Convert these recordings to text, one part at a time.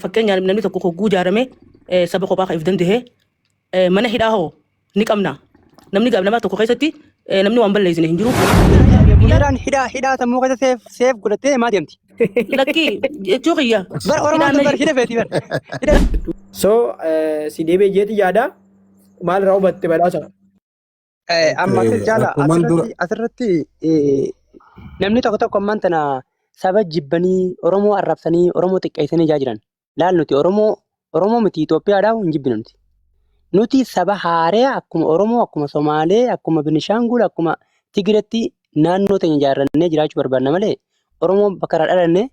Fakkeenyaaf namni tokko hogguu ijaarame saba kophaa kan if danda'e mana hidhaa hoo ni qabna. Namni gaaf nama tokko keessatti namni waan balleessine hin jiru. Muniraan hidhaa hidhaa sammuu keessa seef seef godhattee maa deemti? Lakkii jechuu kiyya. Bar Oromoon tun bar hidha feeti bar. Hidha So si deebi'ee jeeti yaada maal irraa hubatte badhaasa? Amma Okay, jaala akkuman dura asirratti asirratti namni tokko tokko ammaan tana saba jibbanii Oromoo arrabsanii Oromoo xiqqeessanii ijaa jiran. Laal nuti Oromoo Oromoo miti Itoophiyaadhaa hin jibbinu nuti. Nuti saba haaraa akkuma Oromoo akkuma Somaalee akkuma Binishaangul akkuma Tigiretti naannoo teenya ijaarrannee jiraachuu barbaanna malee Oromoo bakka irraa dhalanne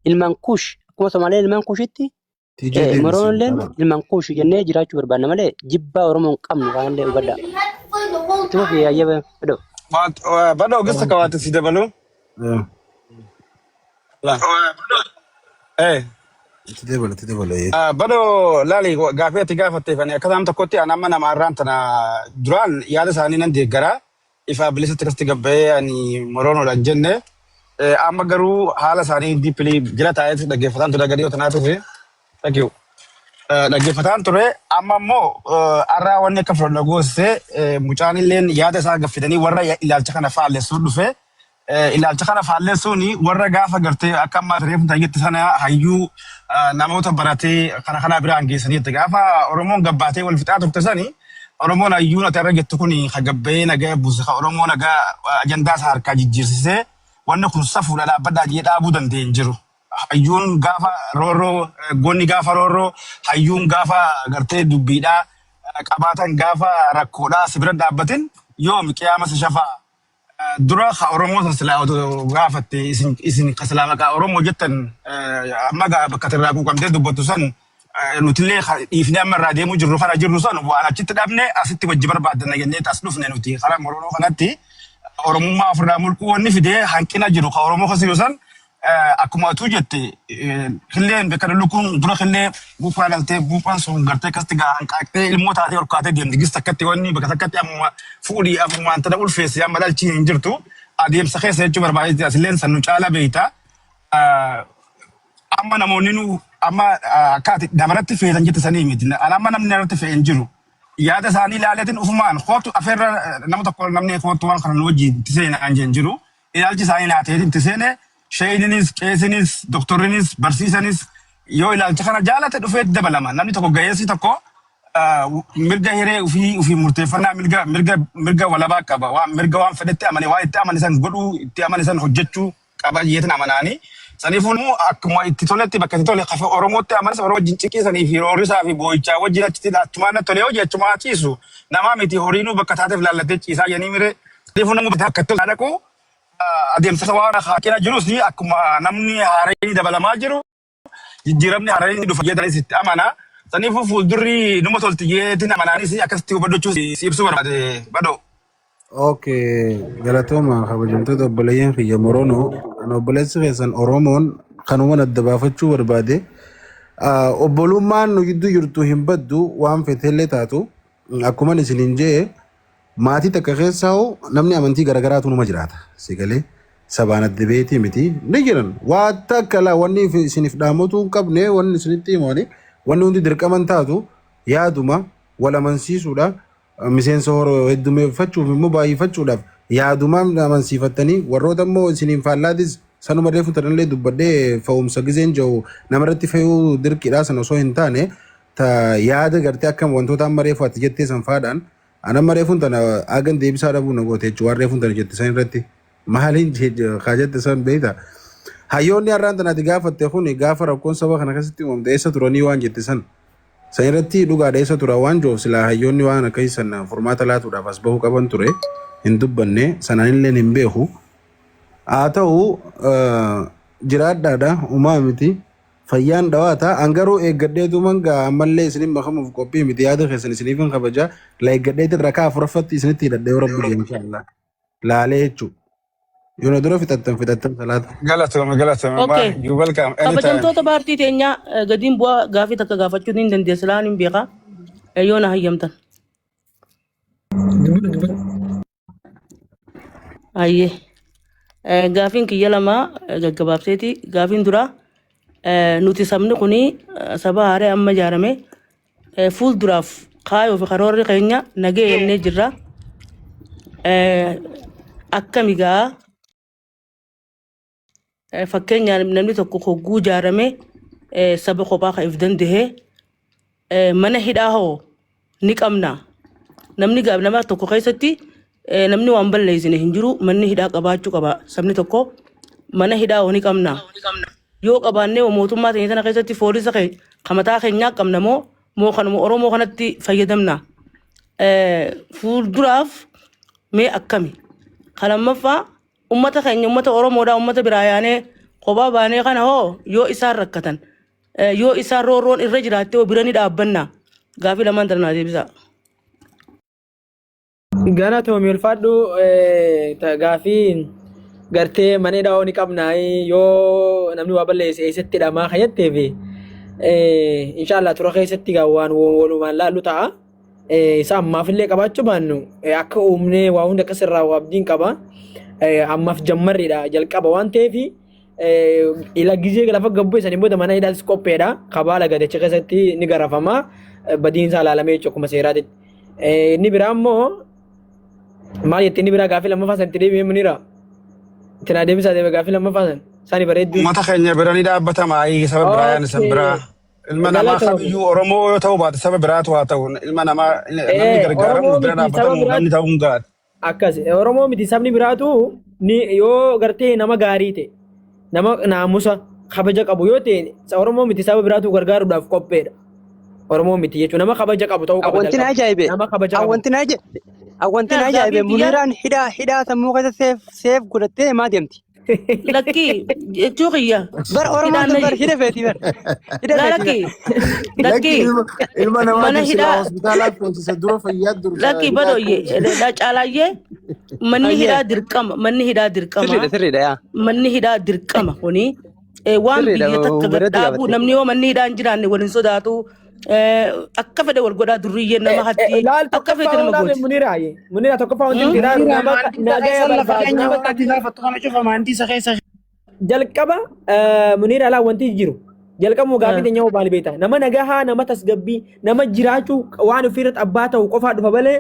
ilmaan Kuush akkuma Somaalee ilmaan Kuushitti TJ deebisi. Moroonilleen ilmaan Kuush jennee jiraachuu barbaanna malee jibbaa Oromoo hin qabnu kanallee hubadhaa. Itti fufi ayyaba fedhoo. Badha ogeessa kawaate si dabalu. La. Eh. Itti dabala itti dabala. Badho laali gaafii ati gaafatteef ani akka nama tokkotti ani amma nama irraan tana duraan yaada isaanii nan deeggara. Ifaa bilisatti akkasitti gabba'ee ani moroonoodha hin jenne. Amma garuu haala isaanii diippilii jala taa'ee dhaggeeffataan ture gadi yoo tanaa ture. Thank you. Dhaggeeffataan ture amma immoo har'a wanni akka fudhanna goosise mucaan illeen yaada isaa gaffidanii warra ilaalcha kana faallessuun dhufe. Ilaalcha kana faallessuun warra gaafa gartee akka ammaa reefu tayyatti sana hayyuu namoota baratee kana kana biraan geessanii jette gaafa Oromoon gabbaatee wal fixaa turte sani Oromoon hayyuun ati irra jettu kun ka gabba'ee nagaa buuse ka Oromoo nagaa ajandaa isaa harkaa jijjiirsisee wanni kun safuudha dhaabbadhaa jee dhaabuu danda'e hin jiru. Hayyuun gaafa roorroo goonni gaafa roorroo hayyuun gaafa gartee dubbiidhaa qabaatan gaafa rakkoodhaa si bira dhaabbatin yoomi qiyaama si shafaa. Dura ka Oromoo san silaa otoo gaafatte isin isin ka silaa maqaa Oromoo jettan amma gaa bakka irraa quuqamtee dubbattu san nutillee ka dhiifnee amma irraa deemuu jirru kana jirru san waan achitti dhabne asitti wajji barbaaddanna jennee as dhufne nuti karaa Oromoo kanatti Oromummaa ofirraa mulquu wanni fide hanqina jiru ka Oromoo keessa jiru san Akkuma atuu jette killeen bakka lukkuun dura killee buuphaa galtee buuphaan sun gartee akkasitti gaa hanqaaqxee ilmoo taatee ol kaatee deemti. Gis takkatti wanni bakka takkatti ammuma fuudhii ammumaan tana ulfeessi amma dhalchii hin jirtu. Adeemsa keessa jechuu barbaadetti asilleen san nu caala beekta. Amma namoonni nu amma akka ati namarratti feetan jette sanii miti. Ani amma namni narratti fe'e hin jiru. Yaada isaanii ilaaleetiin ufumaan kootu afeerra nama tokko namni kootu waan kana nu wajjin itti seenaa hin jiru. Ilaalchi isaanii naa ta'eetiin itti seene sheeyininis, qeesinis, doktorrinis, barsiisanis yoo ilaalcha kana jaalate dhufee itti dabalama. Namni tokko gaheessi tokko mirga hiree ofii ofii murteeffannaa mirga mirga mirga walabaa qaba. Waan mirga waan fedhetti amane waan itti amane san godhuu itti amane san hojjechuu qaba jeetin amanaani. Saniifuu immoo akkuma itti toletti bakka itti tole kafa Oromootti amanas Oromoo wajjin ciqiisanii fi roorrisaa fi boo'ichaa wajjin achitti achumaan natti tole hojii achumaa ciisu. Namaa miti horiinuu bakka taateef laallatee ciisaa jedhanii mire. Saniifuu namni bakka itti tole dhaqu adeemsa waan haaqina jirus akkuma namni haaraan dabalamaa jiru jijjiiramni haaraan ni dhufa jedhanis itti amana. Saniifuu fuuldurri numa tolti jeetiin amanaanis akkasitti hubachuu si ibsuu barbaade badoo. Okay, galatooma kabajamtoota obboleeyyan kiyya Moroonoo. Ani obboleessi keessan Oromoon kanuman adda baafachuu barbaade. Obbolummaan nu gidduu jirtu hin baddu waan feetellee taatu. Akkuman isiniin jee maatii takka keessaa hoo namni amantii garagaraatu numa jiraata. Si galee sabaan adda beetii miti ni jiran. Waa takka laa wanni isiniif dhaamotuu hin qabne wanni isinitti himu wanni hundi dirqama hin taatu yaaduma wal amansiisuudha. Miseensa horoo heddumeeffachuuf immoo baay'ifachuudhaaf yaadumaan amansiifattanii warroota immoo isiniin faallaatis sanuma reefu tanallee dubbadhee fe'umsa gizeen jiru namarratti fe'uu dirqiidhaa sana osoo hin taane ta yaada gartee akka wantoota amma reefu ati jettee san faadhaan an amma reefuun tana agan deebisaa dhabuu na goote jechuudha waan reefuun tana jette san irratti maaliin kaa jette san beekta hayyoonni har'aan tana ati gaafatte kun gaafa rakkoon saba kana keessatti uumamte eessa turanii waan jette san San irratti dhugaadha eessa tura waan jiruuf silaa hayyoonni waan akkasii sana furmaata laatuudhaaf as bahuu qaban ture hin dubbanne sanaan hin beeku. Haa ta'u jiraadhaadha umaa miti fayyaan dhawaata an garuu eeggadheetuman gaa ammallee isinin makamuuf qophii miti yaada keessan isiniifin kabaja la eeggadheetin rakaa afuraffatti isinitti hidhadhe yoo rabbi jee inshaallah laalee jechuudha. Yoo na dura fixattan fixattan salaata. Galatoome galatoome. Okay. You welcome anytime. Kabajamtoota paartii teenyaa gadiin bu'aa gaafii takka gaafachuu ni dandeessa laan hin beekaa. Yoo na hayyamtan. Dubbadhu dubbadhu. Ayyee. Gaafiin kiyya lama gaggabaabseeti. Gaafiin duraa Nuti sabni kuni saba haaree amma ijaarame fuulduraaf kaayoo fi karoorri keenya nagee jennee jirra. Akkami gaa fakkeenyaan namni tokko hogguu ijaarame saba kophaa kan if danda'e mana hidhaa hoo ni qabna. Namni nama tokko keessatti namni waan balleessine hin jiru manni hidhaa qabaachuu qaba. Sabni tokko mana hidhaa hoo ni qabna. Yoo qabaannee hoo mootummaa teenya tana keessatti foolisa kamataa keenyaa qabna moo moo kanuma Oromoo kanatti fayyadamna. Fuulduraaf mee akkami? Kan lammaffaa ummata keenya ummata Oromoodhaa ummata biraa yaanee kophaa baanee kana hoo yoo isaan rakkatan yoo isaan roorroon irra jiraatte hoo bira ni dhaabbanna. Gaafii lamaan tana naa deebisaa. Galatoomi ulfaadhu gaafii gartee mana hidhaa ni qabna yoo namni waa balleesse eessatti hidhamaa kan jettee fi inshaallah tura keessatti gaa waan walumaan laallu ta'a. Isa ammaaf illee qabaachuu baannu akka uumnee waa hunda akkas irraa waa abdiin qaba. Ammaaf jammarriidha jalqaba waan ta'eef ila gizee lafa gabbuu isanii booda mana hidhaatis qopheedha. Kabaala gadacha keessatti ni garafama. Badiin isaa ilaalamee jechuudha akkuma seeraatitti. Inni biraa immoo maal jette inni biraa gaafii lammaffaa san itti deebi'ee Muniira. Itti naa deebisaa deebi'e gaafii lammaffaa san. Isaani bareedduu. Uummata keenya bira ni dhaabbatama ayii saba biraa yaani san biraa. Ilma namaa Galatoomi. kamiyyuu Oromoo yoo ta'u baate saba biraatu haa ta'u ilma namaa namni gargaaramu Oromoo bira miti saba dhaabbatamu biraatu namni ta'uun gaadha. akkas Oromoo miti sabni biraatu ni yoo gartee nama gaarii ta'e nama naamusa kabaja qabu yoo ta'e Oromoo miti saba biraatu gargaaruudhaaf qopheedha. Oromoo miti jechuun nama kabaja qabu ta'uu qaba Wanti na jalqaba. ajaa'ibe Nama kabaja qabu. wanti na ajaa'ibe wanti na ajaa'ibe Gaafii tiyya Muniraan hidhaa hidhaa sammuu keessa seef seef godhattee maa deemti? Lakkii jechuu kiyya Bar Oromoon hidhaan tun na bar hidha feeti bar hidha laa feeti bar. lakkii Lakki lakkii ilma mana namaatiif silaa hidhaa hospitaalaaf feensisa dura fayyaa dursa lakkii hidhaa badooyye feensisa. caalaayyee manni Ayyee hidhaa dirqama manni hidhaa dirqama sirriidha sirriidha yaa manni hidhaa dirqama kuni waan sirriidha biyya takka gad bareedu dhaabuu gaafatte. namni yoo manni hidhaa hin jiraanne wal hin sodaatu akka fedhe wal godhaa durriyyeen nama hatti Laal akka tokkoffaa feete nama laal gooti. Muniira Muniira tokkoffaa wanti nuti ilaalu Munira nama maandisa nagaya keessa lafa barbaadu keenya nama waan ati gaafattu kana cufa maandisa keessa jalqaba Muniira alaa wanti jiru jalqabuma gaafii teenya hoo maal beekta nama nagahaa nama tasgabbii nama jiraachuu waan ofii irratti abbaa ta'u qofaa dhufa malee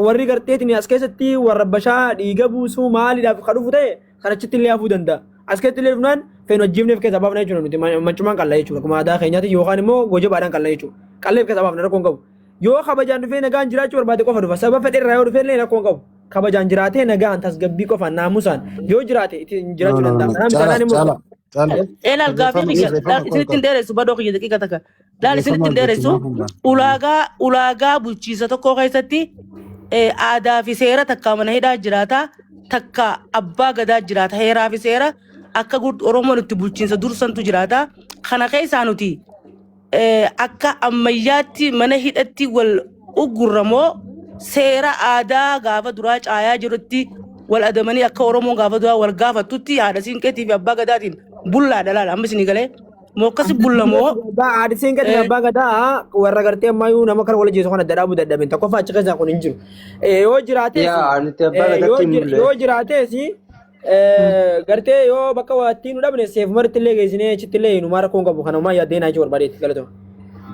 warri garteetiin as keessatti warra bashaa dhiiga buusuu maaliidhaaf kan dhufu ta'e kan achitti illee hafuu danda'a. As keessatti illee dhufnaan feenu ajjeefneef keessa baafna jechuudha nuti mancumaan qalla jechuudha akkuma aadaa keenyaatti yookaan immoo gojabaadhaan qalla jechuudha. Qalleef keessa baafna rakkoon qabu. Yoo kabajaan dhufee nagaan jiraachuu barbaade qofa dhufa sababa fedhe irraa yoo dhufee illee rakkoon qabu. Kabajaan jiraatee nagaan tasgabbii qofaan naamusaan yoo jiraate ittiin No, jiraachuu no, danda'a. no. Kanaaf Caalaa, taanaan immoo caalaa, caalaa. Laal gaafii Sirreeffama, kiyya sirreeffama laal isinitti hin qoy qoy. dheeressu badoo kiyya daqiiqa takka laal isinitti Sirreeffama hin dheeressu argachuuf maaf hin ulaagaa ulaagaa bulchiinsa tokko keessatti aadaa fi seera takka mana hidhaa jiraata takka abbaa gadaa jiraata heeraa fi seera akka Oromoon itti bulchiinsa dursantu jiraata kana keessaa nuti akka ammayyaatti mana hidhatti wal uggurramoo seera aadaa gaafa duraa caayaa jirutti wal adamanii akka Oromoon gaafa duraa wal gaafattutti haadha siinqeetii fi abbaa gadaatiin bullaadha laala amma isinii galee moo akkasi bullamoo Abbaa haadha siinqeetii fi abbaa gadaa warra gartee ammayyuu nama kana wal jeesu kana dadhaabuu dadhabeen tokkoffaa achi keessaa kun hin jiru. Yoo jiraates Yaa nuti abbaa gadaatti hin bulle. yoo jiraates gartee yoo bakka waattii nu dhabne seefumaritti illee geessinee achitti illee hinumaa rakkoon qabu kanumaa yaaddee naa jechuu barbaadeetti galatoma.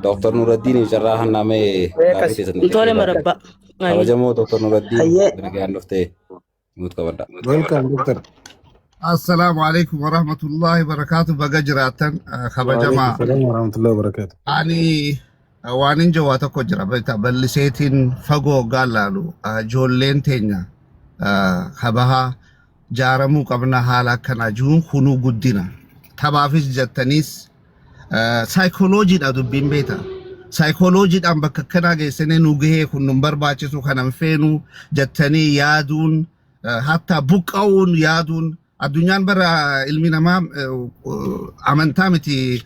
Dr. Nuraddiin carraa hannamee gaafii Akkas. keessan Tole deebisaa. marabbaa. Kabajamoo Dr. Nuraddiin Hayyee nagaan dhuftee nuut qabadha. Welcome, doctor. Assalaamu alaikum warahmatullahi wabarakatuh. Baga jiraattan Waalaikum kabajamaa. salaam warahmatullahi wabarakatuh. Ani waan hin jawaa tokko jira. Beektaa bal'iseetiin fagoo hoggaan laalu ijoolleen teenya kabahaa jaaramuu qabna haala akkanaa jiruun kunuu guddina. Taphaafis jettaniis saayikolojiidha dubbiin beektaa. Saayikolojiidhaan bakka akkanaa geessanii nu gahee kun nu barbaachisu kanan feenu jettanii yaaduun hatta buqqa'uun yaaduun addunyaan bara ilmi namaa amantaa miti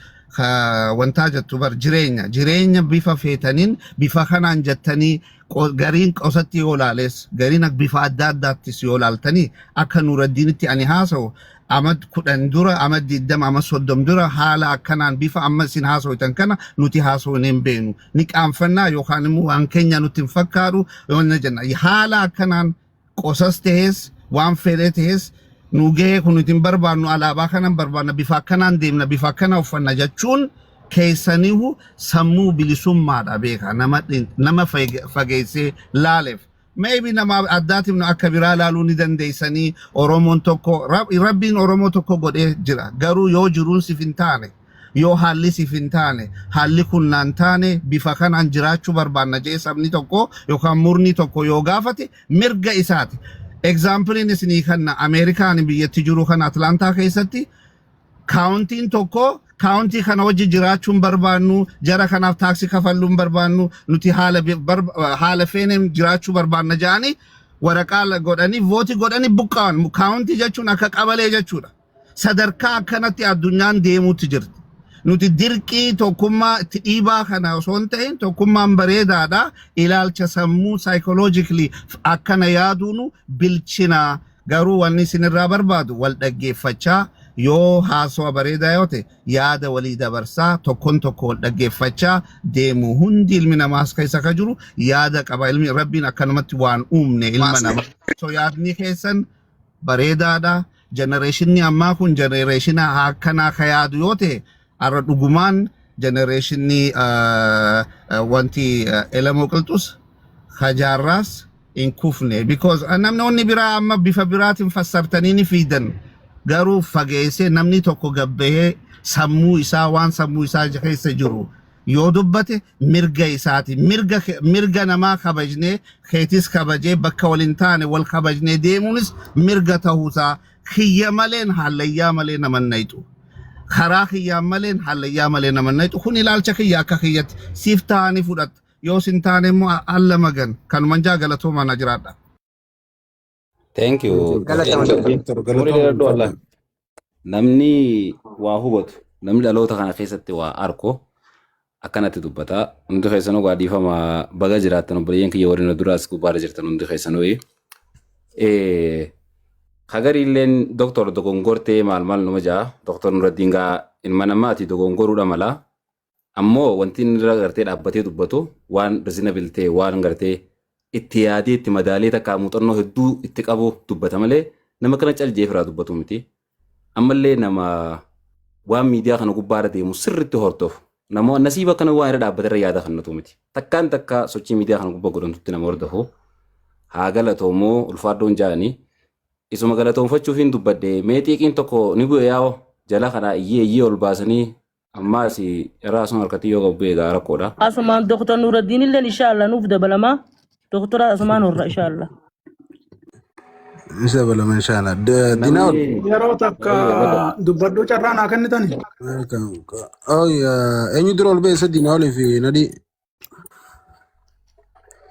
wantaa jettu bar jireenya jireenya bifa feetaniin bifa kanaan jettanii gariin qosatti yoo laales gariin bifa adda addaattis yoo laaltanii akka Nuraddiinitti ani haasa'u amad 10 dura amad 20 amad 30 dura haala akkanaan bifa amma isin haasa'utan kana nuti haasa'u hin beenu ni qaanfannaa yookaan immoo waan keenya nutti hin fakkaatu yoo jenna haala akkanaan qosas ta'es waan fedhe ta'es Nu gahee kun nuti hin barbaannu, alaabaa kana hin barbaanna, bifa akkanaan deemna, bifa akkana uffanna jechuun keessaniihu sammuu bilisummaadha beeka nama nama fageessee laaleef. Maybe nama addaatiin akka biraa laaluu ni dandeessanii. Oromoon tokko, Rabbiin Oromoo tokko godhee jira. Garuu yoo jiruun sif hin taane, yoo haalli sif hin taane, haalli kun naan taane, bifa kanaan jiraachuu barbaanna jee sabni tokko yookaan murni tokko yoo gaafate mirga isaati. Exampleiin isinii kanna Ameerikaan biyyatti jiru kana Atlaantaa keessatti countyn tokko county kana wajji jiraachuun barbaannu, jara kanaaf taaksii kafalluun barbaannu, nuti haala haala feeneen jiraachuu barbaanna jedhanii waraqaa godhanii vote godhanii buqqa'an. County jechuun akka qabalee jechuudha. Sadarkaa akkanatti addunyaan deemuutti jirti. Nuti dirqii tokkummaa itti dhiibaa kana osoo hin ta'in, tokkummaan bareedaadha. Ilaalcha sammuu psychologically akkana yaaduunu bilchinaa. Garuu wanni isinirraa barbaadu wal dhaggeeffachaa, yoo haasawa bareedaa yoo ta'e yaada walii dabarsaa, tokkoon tokko wal dhaggeeffachaa deemu. Hundi ilmi namaas keessa ka jiru yaada qaba. Ilmi Rabbiin akkanumatti waan uumne ilma nama. So yaadni keessan bareedaadha. Generationni ammaa kun generation akkanaa ka yaadu yoo ta'e, har'a dhugumaan generationni wanti Elamoo Qilxus Hajaarraas hin kufne, because namni biraa amma bifa biraatiin fassartanii ni fiidan. Garuu fageessee namni tokko gabbahee sammuu isaa, waan sammuu isaa keessa jiru yoo dubbate mirga isaati. Mirga namaa kabajnee, keetis kabajee, bakka waliin taane wal kabajnee deemuunis mirga ta'uusaa. Kiyya maleen hallayyaa malee nama nayxu, karaa kiyyaan maleen hallayyaa malee nama nayxu. Kun ilaalcha kiyya, akka kiyyatti siif ta'anii fudhatta, yoo sin taane immoo alla magan kanuman jaa. Galatoomaa, na jiraadha. Thank you. Galatama. Thank you. Doctor Umurii Galatooma. dheeradhu Allah. Namni waa hubatu, namni dhaloota kana keessatti waa arku akkanatti dubbata. Hundi keessanuu waa dhiifama, baga jiraattan. Obboleeyyan kiyya warri na duraas gubbaarra jirtan hundi keessanuu. Hagariilleen doktor dogongortee maal maal numa jaa. Doktor Nuraddiin gaa ilma namaati, dogongoruudha mala. Ammoo wanti inni irra gartee dhaabbatee dubbatu waan reasonable ta'e, waan gartee itti yaadee, itti madaalee, takka muuxannoo hedduu itti qabu dubbata malee nama kana caljee firaa dubbatu miti. Ammallee nama waan miidiyaa kana gubbaarra deemu sirriitti hordofu. Nama nasiiba kana waan irra dhaabbate irra yaada kennatu miti. Takkaan takka sochii miidiyaa kana gubbaa godhantutti nama hordofu. Haa galatoomoo, ulfaaddoon jaanii. Isuma galatoonfachuuf hin dubbadde. Mee xiiqiin tokko ni bu'e yaa'oo jala kana iyyee iyyee ol baasanii ammaas irraa sun harkatti yoo qabu egaa rakkoodha. Asumaan Doktor Nuraddiin illee inshallah nuuf dabalamaa. Doktora asumaan horra inshallah. Isa balama inshallah. Dinaol. Namni Yeroo takka dubbadhuu carraa naa kennitani. Oh, eenyu dura ol ba'e? Isa Dinaol fi Nadii.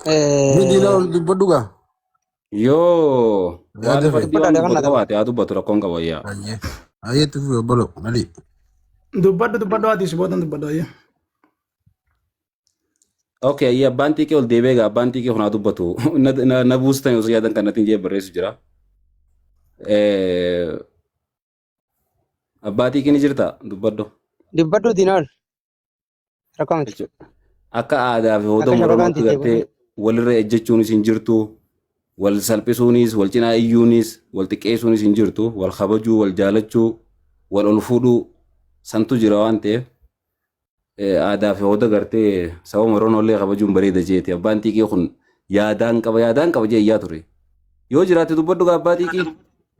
Ni Dinaol dubbadhu gaa. Yoo waan Yaada fe'e. fardii waan dubbatu qabaate haa dubbatu, rakkoon qaba yaa. Ayyee. Ayyee, itti fufi obbolo. Nadii. Dubbadhu, dubbadhu, ati si boodan dubbadhu ayyee. Okay, ayyee, abbaan xiiqii ol deebi'ee egaa abbaan xiiqii kun haa dubbatu. Na buustan osoo yaadan kan natti hin jee barreessu jira. Abbaa xiiqii ni jirta, dubbadhu. Dubbadhu Dinaol. Rakkoo miti. Jechuudha. Akka aadaa fi hooda Akka shabakaan Oromootti tiitee gartee walirra ejjechuunis hin jirtu, wal salphisuunis, wal cinaa iyyuunis, wal xiqqeessuunis hin jirtu, wal kabajuu, wal jaalachuu, wal ol fuudhuu santu jira waan ta'eef aadaa fi hooda gartee saba Oromoollee kabajuun bareeda jeeti. Abbaan xiiqii kun yaadaan qaba, yaadaan qaba jee iyyaa ture. Yoo jiraate dubbadhu gaa abbaa xiiqii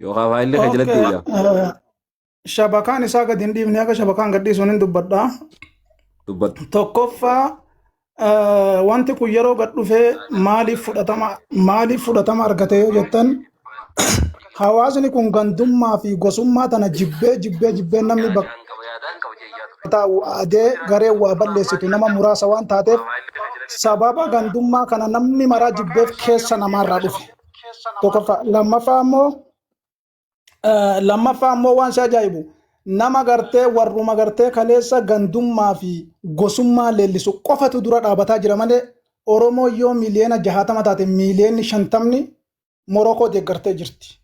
yookaan faayillee kan jalatti Okay. deebi'a. Shabakaan isaa gadi hin dhiifne, akka shabakaan gad dhiisuun hin dubbadha. Dubbadhu. Tokkoffaa, wanti kun yeroo gad dhufee maaliif fudhatama argate yoo jettan, hawaasni kun gandummaa fi gosummaa tana jibbee jibbee jibbee, namni bakka taa'u aadee garee waa balleessitu nama muraasa waan taateef, sababa gandummaa kana namni maraa jibbeef keessa namaarraa dhufe. Tokkoffaa. Lammaffaa ammoo waan si ajaa'ibu, nama gartee warruma gartee kaleessa gandummaa fi gosummaa leellisu qofatu dura dhaabataa jira malee, Oromoo yoo 60 miliyoona taate 50 miliyoonni Morokoo deeggartee jirti.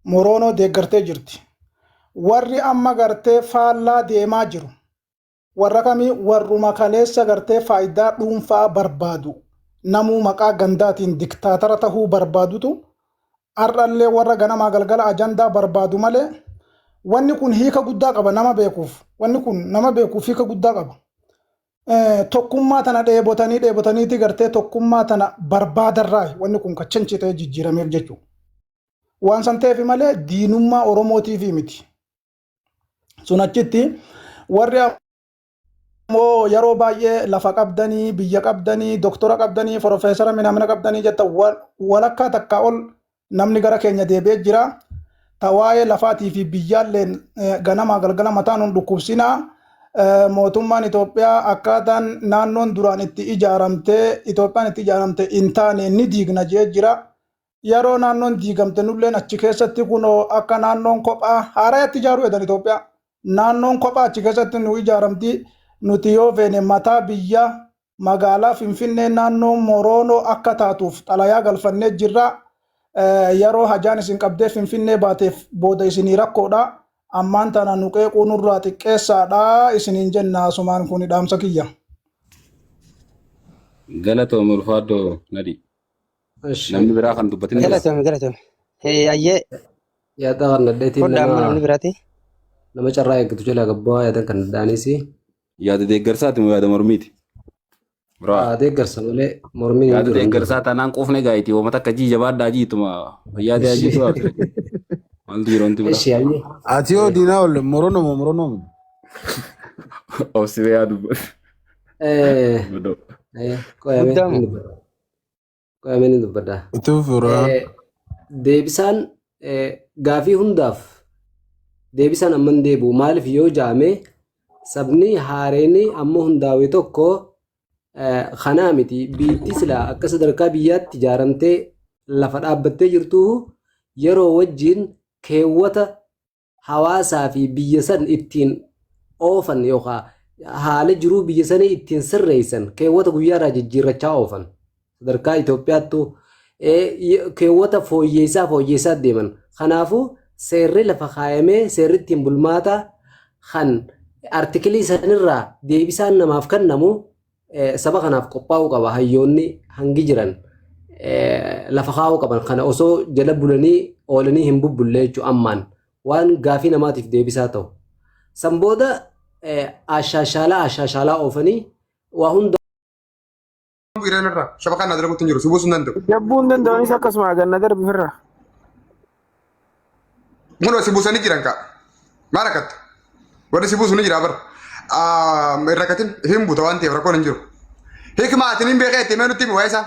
Moroonoo deeggartee jirti. Warri amma gartee faallaa deemaa jiru warra kamii? Warruma kaleessa gartee faayidaa dhuunfaa barbaadu, namuu maqaa gandaatiin diktaatara tahuu barbaadutu. Har'allee warra ganamaa galgala ajandaa barbaadu malee wanni kun hiika guddaa qaba nama beekuuf. Wanni kun nama beekuuf hiika guddaa qaba. Tokkummaa tana dheebotanii dheebotaniiti gartee tokkummaa tana barbaadarraa wanni kun kachanchi ta'ee jijjiirameef jechuudha. Waan san ta'eef malee diinummaa Oromootiif miti. Sun achitti warri ammoo yeroo baay'ee lafa qabdanii, biyya qabdanii, doktora qabdanii, profeesara minaamina qabdanii jetta walakkaa takkaa ol namni gara keenya deebi'ee jira. Ta waa'ee lafaatii fi biyyaalleen ganamaa galgala mataa nun dhukkubsinaa. Mootummaan Itoophiyaa akkaataan naannoon duraan itti ijaaramtee Itoophiyaan itti ijaaramte hin taane ni diigna jee jira. Yeroo naannoon diigamte nulleen achi keessatti kunoo akka naannoon kophaa haarayatti ijaaruu edan Itoophiyaa. Naannoon kophaa achi keessatti nu ijaaramti nuti yoo feene mataa biyya magaalaa Finfinnee naannoo Moroonoo akka taatuuf xalayaa galfannee jirra. Yeroo hajaan isin qabdee Finfinnee baateef booda isinii rakkoodha. Ammaan tana nu qeequu nurraa xiqqeessaadha isiniin jenna asumaan kuni dhaamsa kiyya. Galatoom ulfaadhoo Nadii. Eshi. Namni biraa kan dubbatin jira. Galatoomi galatoomi. Ayyee Yaada kan nadheetiin fodda amma namni nama biraati. nama carraa eeggatu jalaa gabbaa yaadan kan nadhaanis Yaada deeggarsaati moo yaada mormiiti? Biraa. deeggarsa malee mormiin hin Yaada jiru hin jiru. deeggarsaa taanaan quufne gaayiti uummata akka jii jabaadhaa jiituma fayyaa ta'aa jiitu hafe. Maaltu jira wanti biraa? Eshi ayyee. Ati yoo diinaa ol moronoo moo moronoo miti? Obsi yaa dubbatu. Eh qoyamee Guddaa hin moo? dubbadha. Qoyamee ni dubbadha. Utuu furaa. Deebisaan gaafii hundaaf deebisaan amma hin deebi'u. Maaliif yoo jaame sabni haareen amma hundaa'e tokko kanaa miti. Biitti silaa akka sadarkaa biyyaatti ijaaramtee lafa dhaabbattee jirtu yeroo wajjin keewwata hawaasaa fi biyya san ittiin oofan yookaan haala jiruu biyya sanii ittiin sirreessan keewwata guyyaarraa jijjiirrachaa oofan. Sadarkaa Itoophiyaattuu keewwata fooyyeessaa fooyyeessaa deeman. Kanaafuu seerri lafa kaayamee seerri ittiin bulmaataa kan artikilii sanirraa deebisaan namaaf kennamu saba kanaaf qophaa'uu qaba hayyoonni hangi jiran lafa kaa'uu qaban kana osoo jala bulanii oolanii hin bubbulle jechuun ammaan waan gaafii namaatiif deebisaa ta'u. San booda ashaashaalaa ashaashaalaa oofanii waa hunda Irreen irraa shabakaan na dalaguutti hin jiru si buusuu hin danda'u. Jabbuu hin danda'anis akkasuma ganna darbi firra. Kunoo si buusanii jiran kaa. Maal rakkatta? Warri si buusu ni jira bara. Hin rakkatin hin buuta waan ta'eef rakkoon hin jiru. Hikma ati hin beekee itti himee nutti himi waa'ee isaa.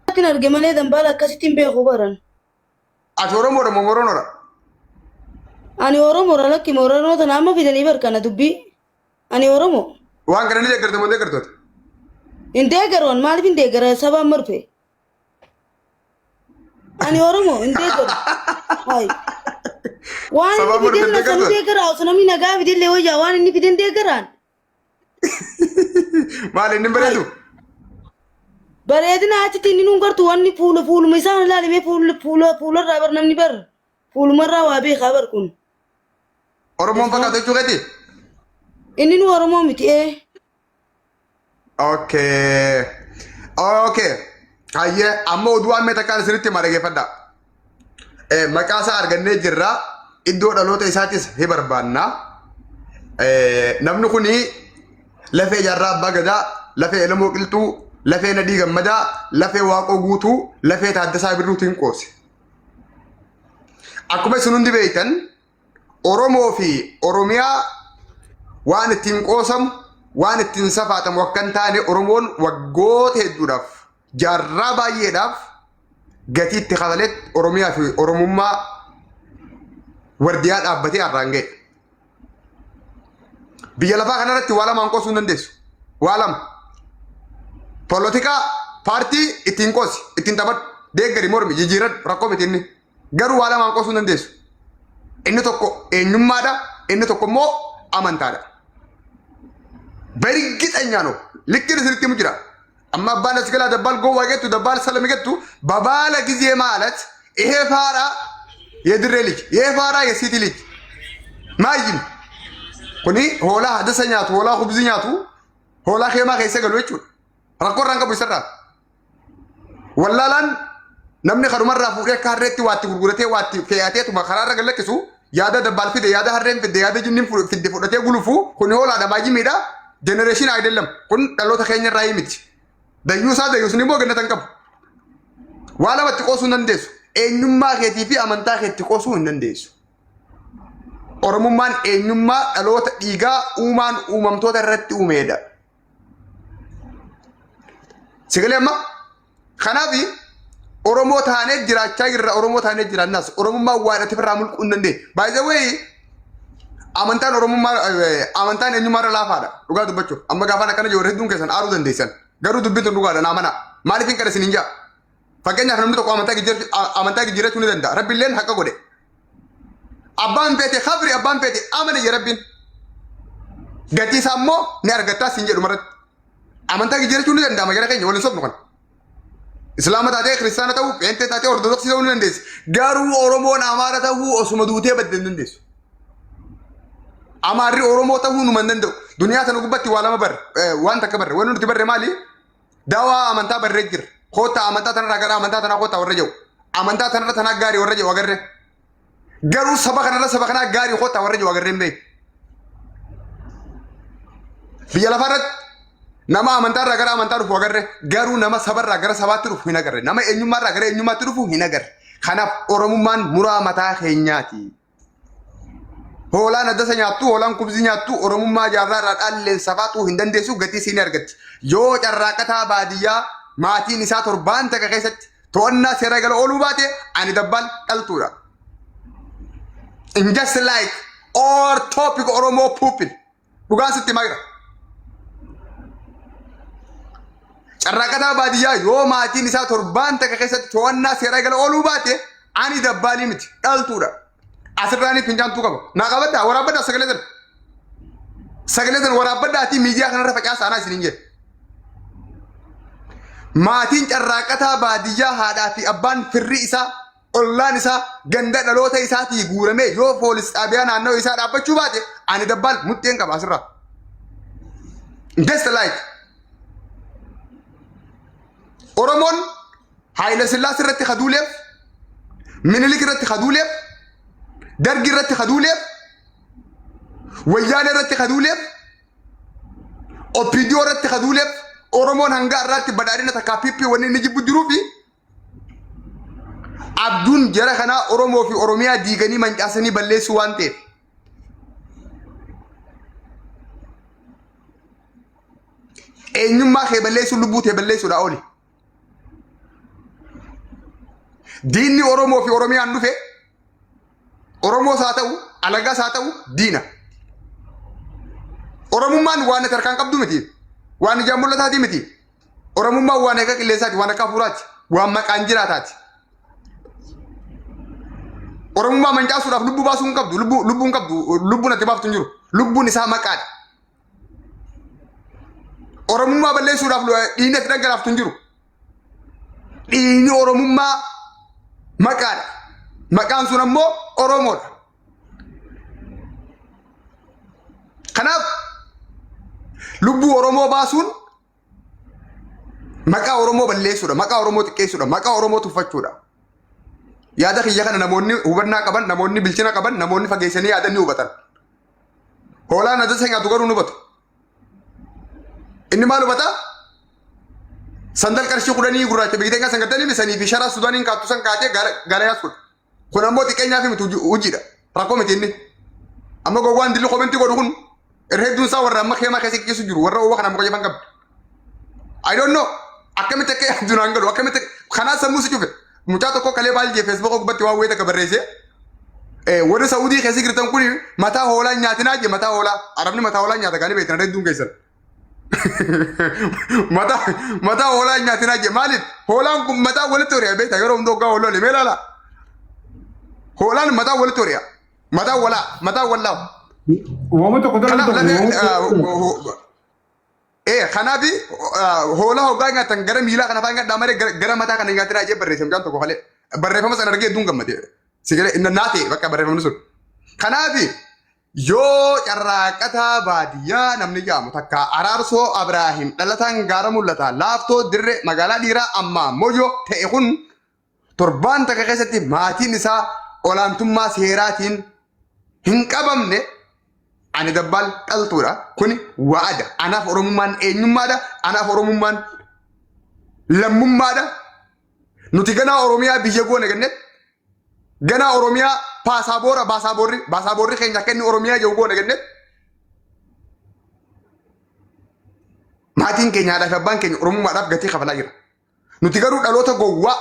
Akkin arge malee dambaala akkasitti hin beeku baran. Ati Oromoodha moo Moronoodha? Ani Oromoodha lakki Moronoo tana amma fidanii bar kana dubbii. Ani Oromoo. Waan kana ni deeggarta moo hin deeggartu ati? Hin deeggaru maaliif hin deeggara sabaan marfe. Ani Oromoo hin deeggaru. Hayi. Waan inni Sabaan marfe hin fideen na sanuu deeggartu ati? deeggara osoo namni nagaa fidellee wayyaa waan inni fideen deeggaraan. Maal inni hin Hayi. bareedu? Bareedina achitti inni nuun gartu wanni fuula fuuluma isaan ilaalimee fuula fuula fuularraa bar namni bar fuulumarraa waa beekaa bar kun. Oromoon fakkaatu jechuu keeti? Inni nu Oromoo miti ee. Okay. Okay. Hayyee amma oduu ammee takkaan isinitti hima dhaggeeffadhaa. Maqaa isaa argannee jirra. Iddoo dhaloota isaatis ni barbaanna. Namni kuni lafee jaarraa abbaa gadaa, lafee Elemoo Qilxuu, lafee Nadhii Gammadaa, lafee Waaqoo Guutuu, lafee Taaddasaa Birruutiin qoose. Akkuma isin hundi beektan Oromoo fi Oromiyaa waan ittiin qoosamu, waan ittiin safaatamu akka hin taane Oromoon waggoota hedduudhaaf, jaarraa baay'eedhaaf gatii itti kafaletti Oromiyaa fi Oromummaa wardiyaa dhaabbatee har'aan ga'e. Biyya lafaa kanarratti waa lamaan qoosuu hin dandeessu. Waa lama. Polotikaa paartii ittiin qoosi, ittiin taphadhu, deeggari mormi, jijjiiradhu, rakkoo miti inni. Garuu waa lamaan qoosuu hin dandeessu. Inni tokko eenyummaadha, inni tokko immoo amantaadha. በእርግጠኛ ነው ልክ isinitti himu jira amma abbaan as galaa dabbaal gowwaa gettu dabbaal salami gettu በባለ ጊዜ ማለት ይሄ ፋራ የድሬ ልጅ ይሄ ፋራ የሲቲ ልጅ ማይም kuni hoolaa hadasa nyaatu hoolaa hubzi nyaatu hoolaa keemaa keessa galu jechuudha rakkoo irraan qabu isarraa Wallaalaan namni kanumarraa fuudhee akka harreetti waatti gurguratee waatti fe'ateetuma karaarra gad lakkisu yaada dabbaal fide yaada harreen fidde yaada jinniin fidde fudhatee gulufu kun hoolaadha baay'imiidha. Generation አይደለም kun dhaloota keenya irraa miti. Dayyuusaa dayyuusni immoo gannata hin qabu. Waa lamatti qoosuu hin dandeessu. Eenyummaa keetii fi amantaa keetti qoosuu hin dandeessu. Oromummaan eenyummaa dhaloota dhiigaa uumaan uumamtoota irratti uumeedha. Sagalee amma kanaaf Oromoo taanee jiraachaa jirra Oromoo taanee jiraannas Oromummaan waan ati irraa mulquu hin dandeenye. By the way amantaan Oromummaa amantaan eenyummaa irra laafaadha dhugaa dubbachuuf. Amma gaafaan akkana jiru hedduun keessan aaruu dandeessan. Garuu dubbiin tun dhugaadha naa mana. Maaliif hin qadha isin hin jaa? Fakkeenyaaf namni tokko amantaa jijjiirachuu ni danda'a. Rabbiilleen haqa godhe. Abbaan feete kabri abbaan feete amane jedhe Rabbiin. Gatii isaa immoo ni argattaa siin jedhu marratti. Amantaa jijjiirachuu ni danda'ama jara keenya waliin sobnu kana. Islaama taatee kiristaana ta'uu, pheenxee taatee ortodoksii ta'uu ni dandeessi. Garuu Oromoon Amaara ta'uu osuma duutee badde hin dandeessu. Amaarri Oromoo ta'uu numa hin danda'u. Duniyaa sana gubbatti waa lama barre, waan takka barre. Wanni nuti barre maali? Dawaa amantaa barree jirra. Koottaa amantaa tanarraa gara amantaa tanaa koottaa warra jedhu. Amantaa tanarra tanaa gaarii warra jedhu agarre. Garuu saba kanarra saba kanaa gaarii koottaa warra jedhu agarree hin beeku. Biyya lafaarratti nama amantaarraa gara amantaa dhufu agarre. Garuu nama sabarraa gara sabaatti dhufu hin agarre. Nama eenyummaarraa gara eenyummaatti dhufu hin agarre. Kanaaf Oromummaan muraa mataa keenyaati. Hoolaan addasa nyaattu, hoolaan kubzii nyaattu, Oromummaa jaarraa irraa dhaalleen safaaxuu hin dandeessu gatii isiin argatti. Yoo carraaqataa baadiyyaa maatiin isaa torbaan takka keessatti to'annaa seera gala ooluu baate ani dabbaal dhaltuudha. In just like all topic Oromoo people. Dhugaan sitti himaa jira. Carraaqataa baadiyyaa yoo maatiin isaa torbaan takka keessatti to'annaa seeraa gala ooluu baate ani dabbaalii miti dhaltuudha. Asirraa fincaantuu qaba. Naa qabaddaa waraabbaddaa sagalee sana. Sagalee sana waraabbadhaatii miidiyaa kanarra facaasaa anaa isiniin jedhe. Maatiin carraaqataa baadiyyaa haadhaa fi abbaan firri isaa ollaan isaa ganda dhaloota isaatii guuramee yoo poolis xaabiyaa naannoo isaa dhaabbachuu baate ani dabbaal mudheen qaba asirraa. Just like Oromoon Haayila Sillaas irratti kaduuleef, Minilik irratti kaduuleef, Dargi irratti kaduuleef, Wayyaanee irratti kaduuleef, OPDO irratti kaduuleef Oromoon hanga har'aatti badhaadhina takkaa PP wanni inni jibbu jiruu fi abjuun jara kanaa Oromoo fi Oromiyaa diiganii mancaasanii balleessuu waan ta'eef. Eenyummaa kee balleessuun lubbuu tee balleessuudha oli. Diinni Oromoo fi Oromiyaan dhufe Oromoos haa ta'u alagaas haa ta'u diina. Oromummaan waan ati harkaan qabdu miti. Waan ijaan mul'ataati miti. Oromummaan waan akka qilleensaati, waan akka hafuuraati, waan maqaan jiraataati. Oromummaa mancaasuudhaaf lubbuu baasuu hin qabdu, lubbuu lubbuu hin qabdu, lubbuun ati baaftu hin jiru. Lubbuun isaa maqaadha. Oromummaa balleessuudhaaf dhiigni ati dhangalaaftu hin jiru. Dhiigni Oromummaa maqaadha. Maqaan sun ammoo Oromoodha. Kanaaf lubbuu Oromoo baasuun maqaa Oromoo balleessuudha, maqaa Oromoo xiqqeessuudha, maqaa Oromoo tuffachuudha. Yaada kiyya kana namoonni hubannaa qaban, namoonni bilchina qaban, namoonni fageessanii yaadan ni hubatan. Hoolaan adasa nyaatu garuu ni hubatu. Inni maal hubata? Sandal qarshii 10 gurraacha biyya san galtanii sanii fi sharaa Sudaaniin kaattu san kaatee gaala yaasudha. Kun ammoo xiqqeenyaaf miti hojiidha. Rakkoo miti inni. Amma gowwaan dilli komentii godhu kun irra hedduun isaa warra amma keemaa keessa ciisu jiru warra oowwa kana muka jafan qabdu. I don't know. Akkamitti akka yaaddu naan galu akkamitti kanaa sammuu si cufe. Mucaa tokko kalee baay'ee Facebook gubbatti waan wayii takka barreesse. Warri Saudii keessa jirtan kun mataa hoolaa nyaatinaa jee mataa hoolaa. Arabni mataa hoolaa nyaata gaanii beektan hedduun keessan. Mataa mataa hoolaa hin nyaatinaa jee maaliif hoolaan kun mataa walitti hori'a beektaa yeroo hunda hoggaa hoolole mee ilaala. Hoolaan mataa walitti hori'a. Mataa walaa mataa wallaahu. Uumama tokko tola Kanaaf tokko lafee uumama kanaaf hoolaa hoggaa nyaatan gara miilaa kana fa'aa nyaadhaa malee gara mataa kana hin nyaatinaa jee barreesse mucaan tokko kalee. Barreeffama sana argee hedduun gammade. Sigalee naa ta'e bakka barreeffamni sun. Kanaaf Yoo carraaqataa baadiyyaa namni jedhamu takka Araarsoo Abraahim dhalataan gaara mul'ataa laaftoo dirree magaalaa dhiiraa ammaa Mojoo ta'e kun torbaan takka keessatti maatiin isaa olaantummaa seeraatiin hin qabamne ani dabbaal dhaltuudha. Kuni wa'ada. Anaaf Oromummaan eenyummaadha. Anaaf Oromummaan lammummaadha. Nuti ganaa Oromiyaa biyya goone gannetti ganaa Oromiyaa paasaaboora baasaaboorri baasaaboorri keenya akka inni Oromiyaa jiru goone gannetti maatiin keenya haadhaa fi abbaan keenya Oromummaadhaaf gatii kafalaa jira. Nuti garuu dhaloota gowwaa,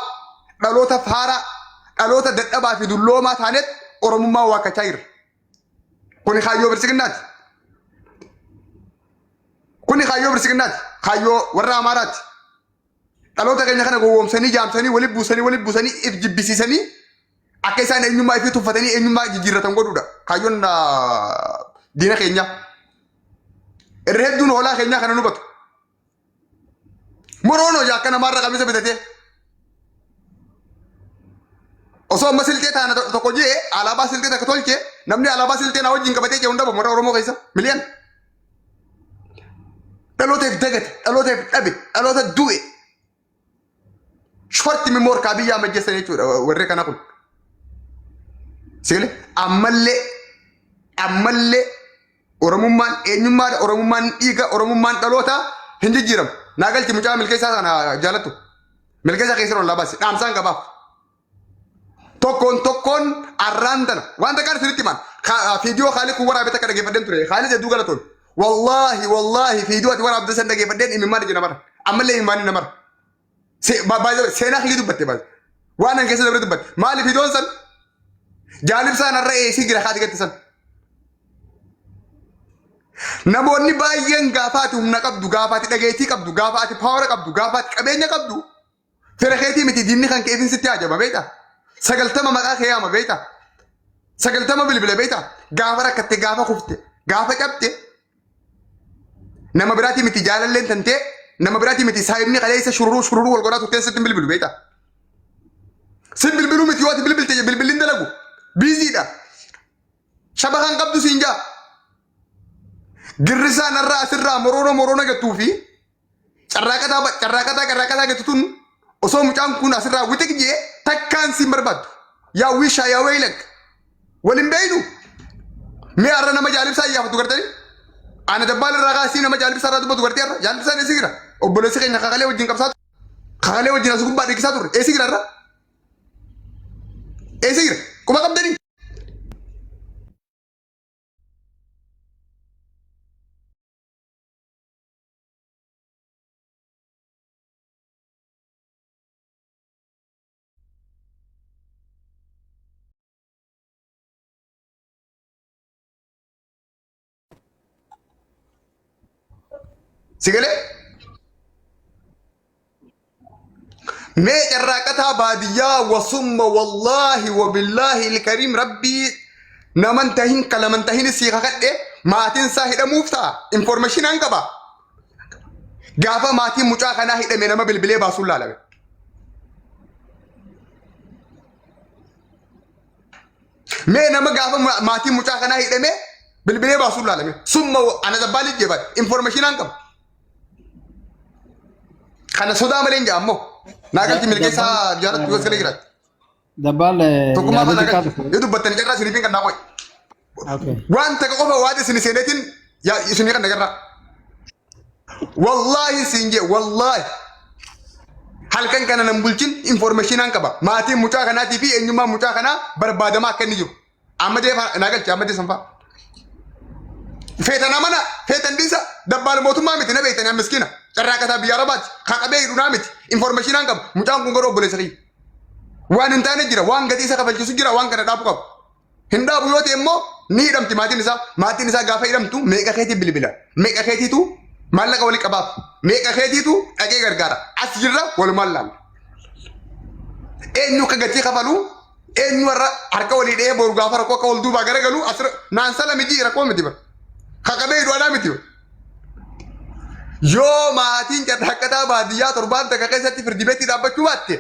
dhaloota faaraa, dhaloota dadhabaa fi dulloomaa taanetti Oromummaa waakkachaa jirra. Kuni kaayyoo biltsiginnaati. Kuni kaayyoo biltsiginnaati. Kaayyoo warra Amaaraati. Dhaloota keenya kana gowwoomsanii jaamsanii wali buusanii wali buusanii if jibbisiisanii akka isaan eenyummaa ifii tuffatanii eenyummaa jijjiirratan godhuudha. Kaayyoon diina keenyaa. Irra hedduun hoolaa keenyaa kana nu hubatu. Moroon hojii akka namaarra qamisa bitatee. Osoo amma silxee taana tokko jee alaabaa silxee takka tolche namni alaabaa silxee naa wajjin qabatee jee hunda warra Oromoo keessa miliyan. Dhalootaaf dagate, dhalootaaf dhabe, dhaloota du'e. Shorti mimoorkaa biyyaa majjeessan jechuudha warri kana kun. Sigale ammallee ammallee Oromummaan eenyummaadha, Oromummaan dhiiga, Oromummaan dhaloota hin jijjiiramu. Naa galchi mucaa milkeessaa sana jaalattu. Milkeessaa keessan ol baasi dhaamsaan qabaaf. Tokkoon tokkoon arraan tana wanta kaan isinitti himan fiidiyoo Khaalid kun waraabee takka dhageeffadheen ture. Khaalid hedduu galatoon. Wallaahi wallaahi fiidiyoo ati waraabde san dhageeffadheen imimmaan ija namara. Ammallee imimmaan namara. Seenaa kiyya dubbatte baay'ee. Waan an keessa dabre dubbatte. Maali fiidiyoon san? Jaalibsaan har'a eesii jira kaati gatti san. Namoonni baay'een gaafa ati humna qabdu, gaafa ati dhageettii qabdu, gaafa ati paawara qabdu, gaafa ati qabeenya qabdu, fira keetii miti diinni kan keetiin sitti hajama beektaa? 90 maqaa kee yaama beektaa? 90 bilbila beektaa? Gaafa rakkatte, gaafa kufte, gaafa cabte, nama biraatii miti jaalalleen tantee, nama biraatii miti saayibni kaleessa shururuu shururuu wal godhaa turteen sitti hin bilbilu beektaa? Sin bilbiluu miti yoo ati bilbilte bilbilli hin dalagu. Biiziidha. Shabakaan qabdu siin jaa. Girrisaa narraa asirraa moroona moroona gattuu fi carraaqataa carraaqataa carraaqataa gattu tun osoo mucaan kun asirraa wixiq jee takkaan siin barbaaddu. Yaa wiishaa yaa weeylak. Wal hin beeynu. Mee har'a nama jaalibsaa iyyaafatu gartanii? Ana dabbaal irraa kaasii nama jaalibsaa irraa dubbatu gartee har'a jaalibsaan eessa jira? Obboleessi keenya kakalee wajjin qabsaa kakalee wajjin as gubbaa dhiikisaa turre eessa jira har'a? Eessa jira? Quba qabdanii? Si galee? Mee carraaqataa baadiyyaa wasumma wallaahi wabillaahi ilkariim rabbii naman tahin kalaman tahin sii kakadhe maatiin isaa hidhamuuf ta'a information qaba. Gaafa maatiin mucaa kanaa hidhame nama bilbilee baasuun laalame. Mee nama gaafa maatiin mucaa kanaa hidhame bilbilee baasuun laalame. Summa ana dabbaalii jeebaan information qaba. Kana sodaa malee hin ammoo. Naa galchi milkeessaa jaallattu yoo siree jiraatti. Dabbaal Tokkummaa yaada faana xiqqaa galchi. tokko. Yoo dubbattani carraa isiniif hin kannaa qoy. Okay. Waan takka qofa waan isin seeneetiin yaa isinii kan nagarraa. Wallaahi siin jee wallaahi. Halkan kana nan bulchin informationaan qaba. Maatiin mucaa kanaatii fi eenyummaan mucaa kanaa barbaadamaa akka inni jiru. Ammadee naa galchi ammadee sanfaa. Feetan amana feetan dhiisa dabbaal mootummaa miti na beektanii an miskiina. Carraaqataa biyya Arabaati. Kan qabee hidhu naa miti. Informationaan qaba. Mucaan kun garuu obboleessa kiyya. Waan hin taane jira. Waan gatii isa kafalchiisu jira. Waan kana dhaabu qaba. Hin dhaabu yoo ta'e immoo ni hidhamti maatiin isaa. Maatiin isaa gaafa hidhamtu meeqa keetii bilbila. Meeqa keetiitu maallaqa walii qabaaf. Meeqa keetiitu dhaqee gargaara. As jirra walumaan laalla. Eenyu akka gatii kafalu eenyu warra harka walii dhahee boru gaafa rakkoo akka wal duubaa garagalu asirra naan sala miti rakkoo miti bara. Kaqabee hidhu anaa miti bara. Yoo maatiin carraaqqataa baadiyyaa torbaan takka keessatti firdi beetii dhaabbachuu baatte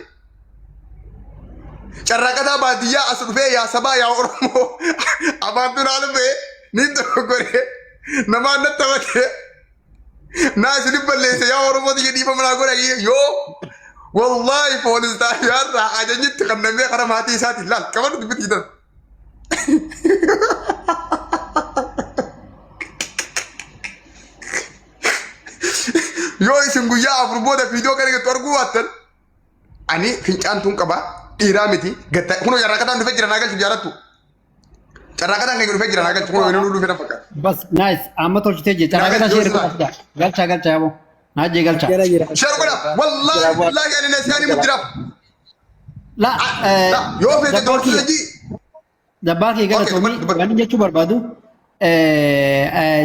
carraaqqataa baadiyyaa as dhufee yaa sabaa yaa Oromoo afaan tunaa dhufee Ni dogoggoree namaan natti taphatee naa isin balleesse yaa Oromoo tiyya dhiifama naa godha yoo wallaahi poolis xaabiyaarraa ajajnitti kannamee karaa maatii isaatiin laal qabadhu dubbitti jiran. Yoo isin guyyaa 4 booda viidiyoo kana gettu arguu baattan ani fincaantuun qaba dhiiraa miti gatta kunoo carraaqataan dhufee jira naa galchu jaalattu. Carraaqataan kan dhufee jira naa galchu kunoo inni dhufee na fakkaata. Bas nice amma tolchitee jee Naa carraa galchu ishee yoo erga silaa. fida. Galcha galcha yaaboo. Naa jee galcha. Jala jira. Share godha wallaahi billaahi ani nasiyaanii mujjiraaf. La Yoo feete dabbaa doorsisa kiyya jii. dabbaa kee Okay, galatoomii dubbadhu dubbadhu. waan jechuu barbaadu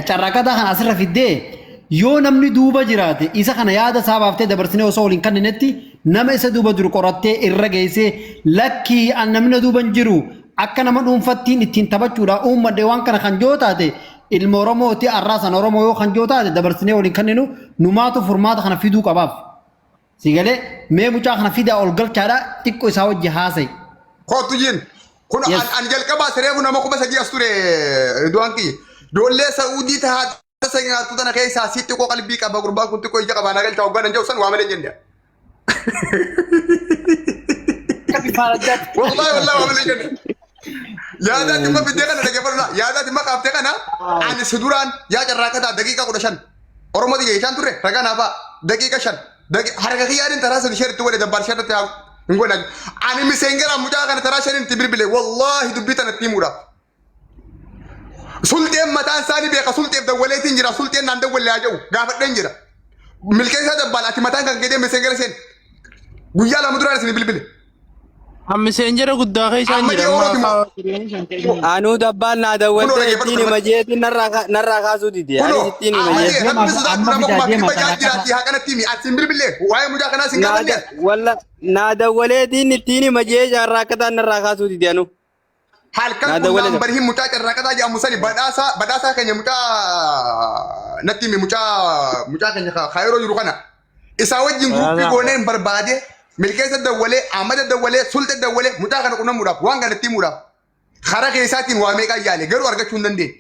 carraaqataa kana asirra fiddee yoo namni duuba jiraate isa kana yaada isaa baaftee dabarsinee osoo waliin kenninetti nama isa duuba jiru qorattee irra geessee lakkii an namni na duuba hin jiru akka nama dhuunfattiin ittiin taphachuudha uummadhe waan kana kan joo taate ilma Oromooti arraa san Oromoo yoo kan joo taate dabarsinee waliin kenninu numaatu furmaata kana fiduu qabaaf. Si galee mee mucaa kana fidaa ol galchaadha xiqqoo isaa wajji haasa'i. Kootu jiin. Kun Yes. an jalqabaa sireefu nama 3000 as ture Ridwaan kiyya. Ijoollee Sa'uudii tahaata nyaattu tana keessaa si xiqqoo qalbii qaba gurbaan kun xiqqoo ija qabaa na galcha hoggaan hin jedhu san waa malee hin jenne. Akka bifaan addaatti. Wallahi wallahi waa malee hin jenne. Yaadaatti imma fiddee kana dhaggeeffadhu laa. Yaadaatti imma kaaftee kana ani si duraan yaa carraaqataa daqiiqaa 15 Oromoo xiyya jechaan turre ragaa naa ba'a daqiiqa 5 harka kiyyaadin taraa sadi sheeritti godhe dabbaal sheerratti haa hin godhe ani miseengeraa mucaa kana taraa shaniin itti bilbile wallaahi dubbii tana itti himuudhaaf. Sulxeen mataan isaanii beeka sulxeef dawwaleetiin jira sulxeen naan dawwalle haa jedhu gaafadheen jira. Milkeessaa dabbaal ati mataan kan keetee miseengera seen guyyaa 2 duraan isin bilbile. Hammi seenjera guddaa keessaan Amma jira. dhiyoo Amma Oromoo kaawwa jireenya shan keessa jira. Anuu dabbaan naa Kunoo dawwaltee dhaggeeffadhu ittiin hima kanatti. jeetiin narraa kaasuu dide. Anis Kunoo ittiin hima amma jeetiin. jee Deema rabbi sodaadhu amma nama fidaa kumaaf deema dhibba ja'a carraa jiraatti haa kanatti himi ati hin bilbilee waa'ee mucaa kanaa sin Naa gaafanne. walla naa dawwaleetiin ittiin hima jee carraa akkataan narraa kaasuu dide anuu. Halkan Naa kun dawwalee naan barihin mucaa carraaqataa jedhamu sani badhaasaa badhaasaa keenya mucaa natti himi mucaa mucaa keenya kaayiroo jiru kana isaa wajjin guruppii Badhaasaa. gooneen barbaade milkeessa dawwalee amada dawwalee sulte dawwalee mucaa kana qunnamuudhaaf waan kana itti himuudhaaf karaa keessaatiin waa meeqaa yaale garuu argachuu hin dandeenye.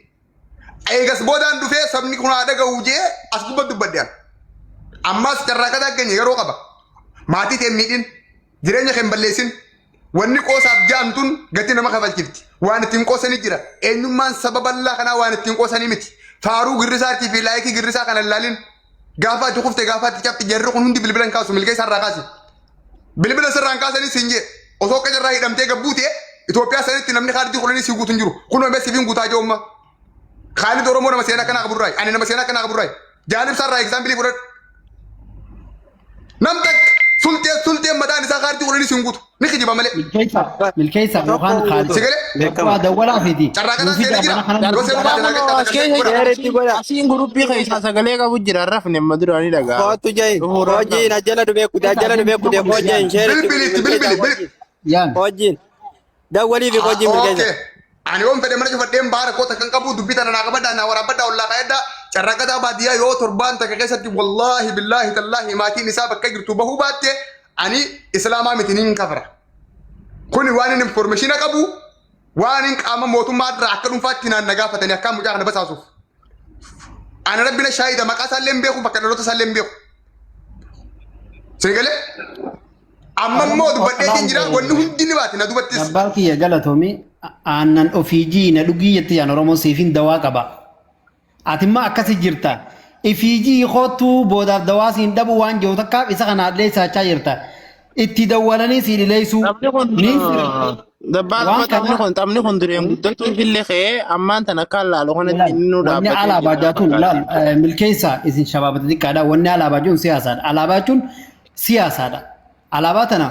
Eegas boodaan dhufee sabni kun haa dhaga'u jee as gubba dubbadde an. Ammas carraaqataa keenya yeroo qaba. Maatii tee hin miidhin. Jireenya kee hin balleessin. Wanni qoosaaf ja'an tun gatii nama kafalchifti. Waan ittiin qoosanii jira. Eenyummaan saba bal'aa kanaa waan ittiin qoosanii miti. Faaruu girrisaatii fi laayikii girrisaa kana hin laalin. Gaafa ati kufte gaafa ati cabxe jarri kun hundi bilbila hin kaasu milkeessa irraa kaasi. Bilbila sirraa hin kaasanii siin jee. Osoo akka jarraa hidhamtee gabbuute Itoophiyaa sanitti namni kaardii kudhanii sii guutu hin jiru. Kunoo mee siif hin guutaa jiru amma. Khaalid Oromoo nama seenaa akkanaa qaburraayi. Ani nama seenaa akkanaa qaburraayi. Jaalib sarraa egzaampilii fudhadhu. Nam takka sulxee sulxeen mataan isaa kaartii kudhanii siin guutu. Ni kijiba malee. Milkeessa milkeessa yookaan Khaalid. Si galee? Beekama. Dawwalaa fidi. Carraaqataan Nuu fida seenee jira. mana kana Yoo nuu seenuu fida. baate naa Kunoo galchaa as takka keessa godha. jira. Sheeritti godha. Asiin guruppii keessaa sagalee qabu jira. Rafne amma duraanii dhagaa. Kootu jahin. Dhufuudhaan Hojiin ajjala dhufee kute ajjala dhufee kute hojiin sheeritti godhi Bilbilitti milkeessaa bilbili. hojiin. Yaan. Hojiin. Dawwalii fi hojiin milkeessa. Okay. Ani yoon fedhe mana cufadheen baara koo takka hin qabu dubbii tana naa qabadhaa naa waraabbadhaa ollaa kaayadhaa carraaqataa baadiyyaa yoo torbaan takka keessatti wallaahi billaahi tallaahi maatiin isaa bakka jirtu bahuu baatte ani islaamaa miti niin kafara. Kuni waan inni informeeshina qabu waan inni qaama mootummaa irraa akka dhuunfaatti naan na gaafatanii akkaan mucaa kana basaasuuf. Ana rabbi na shaahida maqaa isaallee hin beeku bakka dhaloota isaallee hin beeku. Sinigalee? Amma immoo dubbadheetiin jira wanni hundi ni baate na dubattis. Abbaa kiyya galatoomi aannan ofii jiina dhugii jette yaan Oromoon siifin dawaa qaba. Ati immoo akkasi jirta. Ifii jii koottuu boodaaf dawaa siin dhabu waan jiru takkaaf isa kana hadheessaachaa jirta. Itti dawwalanii sii dhileessuu. Taphni kun Ni sirriitti. dabbaa Waan lama taphni kana kun taphni kun dureen guddachuuf illee ka'ee ammaan tana akka laalu kanatti laal inni nu wanni dhaabbatee alaabaa jira jaatuun laal fakkaata. milkeessa isin shabaabata xiqqaadha. Wanni alaabaa jechuun siyaasaadha. Alaabaa jechuun siyaasaadha. Alaabaa tana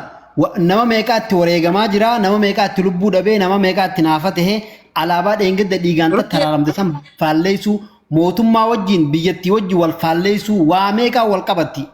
nama meeqaa itti wareegamaa jira, nama meeqaa itti lubbuu dhabee, nama meeqaa itti naafa tahee alaabaa dheengadda dhiigaan tattararamte san faalleessuu, mootummaa wajjin biyyattii wajjin wal faalleessuu waa meeqaa wal qabatti.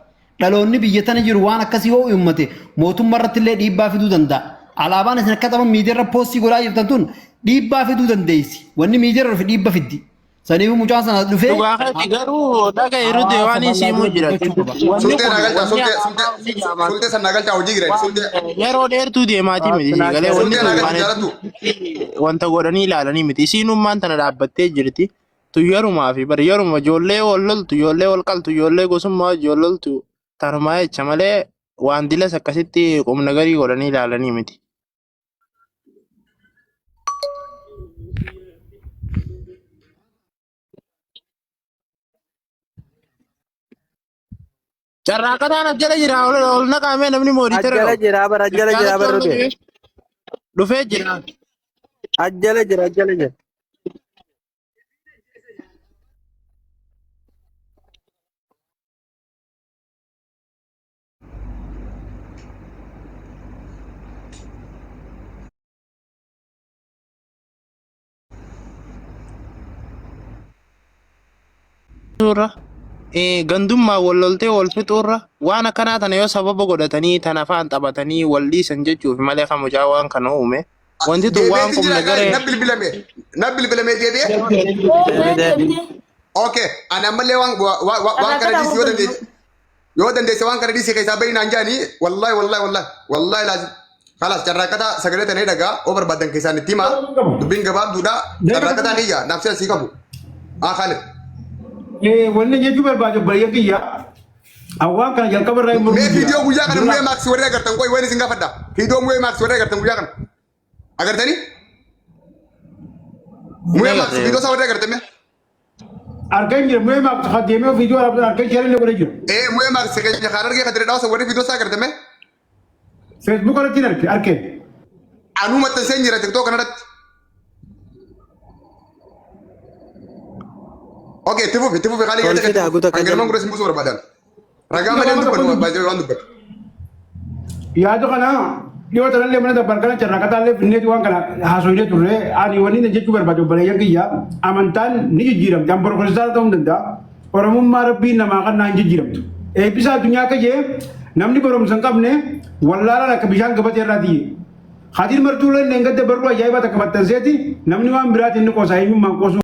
Dhaloonni biyya tana jiru waan akkasii yoo uummate mootummaa irratti illee dhiibbaa fiduu danda'a. Alaabaan isin akka tapha miidiyaa irra poostii godhaa jirtan tun dhiibbaa fiduu dandeessi. Wanni miidiyaa irra dhufe dhiibba fiddi. Saniifuu mucaan sana dhufee Dhugaa keeti garuu dhaga yeroo hawaasa waan bal'aa isiimuu dura jira. dubbachuu qaba. Wanni Sultee kun naa galchaa wanni sultee alaabaa sultee wanni jaamaa sultee san naa galchaa hojii jira waan sultee yeroo dheertuu deemaatii miti sii galee wanni sultee kun naa galcha waan jaalattu. hedduutti wanta godhanii ilaalanii miti. Isiinummaan tana dhaabbattee jirti. Tu yerumaa fi bari yeruma ijoollee wal loltu, ijoollee wal qaltu, ijoollee gosummaa wajji wal loltu tanumaa jecha malee waan dilas akkasitti qubna garii godhanii ilaalanii miti. Carraaqataan as jala jira ol ol naqaamee namni mooditera Ajjala qabu. jira bara ajjala jira Jaalatti bara ol rute. naqee dhufee jira. Ajjala jira ajjala jira. Suurra gandummaa wal loltee wal fixuurra waan akkanaa tana yoo sababa godhatanii tana afaan taphatanii wal dhiisan jechuuf malee kan mucaa waan kana uume. Wanti tun waan Deebi'eetiin qubna jira gaari garee na bilbilame na bilbilame deebi'ee. Okay, ani ammallee waan waan kana dhiisi yoo dandeesse yoo dandeesse waan kana dhiisi keessaa bahi naan jedhanii wallahi wallahi wallahi wallahi laazim. Kalaas carraaqataa sagalee tanee dhagaa oo barbaadan keessaan itti himaa dubbiin gabaabduudha carraaqataan iyya naaf asii qabu. Haa Khalid. Wanni jechuu barbaadu obboleeyyan kiyya awwaan kana jalqaba irraa hin Mee mormuu jira. viidiyoo guyyaa kana Mu'ee Maaksi warri agartan qoy waan isin gaafadha. Viidiyoo Mu'ee Maaksi warri agartan guyyaa kana. Agartanii? ni Mu'ee Maaksi agarre. viidiyoo isaa warri agartan mee? Argan jira mu'ee maaqsa kan deemee viidiyoo waraabdan argan jira illee godhee jira. Ee Mu'ee Maaksi keenya kan argee kan dhaawsa warri viidiyoo isaa agartan mee? Feesbuuk irratti hin arge argeen. Anuu maxxansee jira TikTok kanarratti. Okay, itti fufi itti fufi haalli Tolfi yaada itti daa fufi. guutuu akka Kan galmaan jalli. gurra isin buusuu barbaadan. Ragaa malee hin dubbannu baay'ee waan dubbatu. Yaada kana dhiyoo tanallee mana dabbar kana carraaqataallee finneeti waan kana haasofnee turre ani wanni inni jechuu barbaadu obboleeyyan kiyya amantaan ni jijjiiramti an boru kiristaana ta'uu hin danda'a oromummaa rabbiin namaa kan naan jijjiiramtu eebbisa addunyaa akka jee namni barumsa hin qabne wallaalaan akka bishaan gabatee irraa tiyye Hatiin martuu illee hin gadda barruu ajaa'ibaa takka maxxanseeti namni waan biraatiin ni qoosa eenyummaan qoosuu.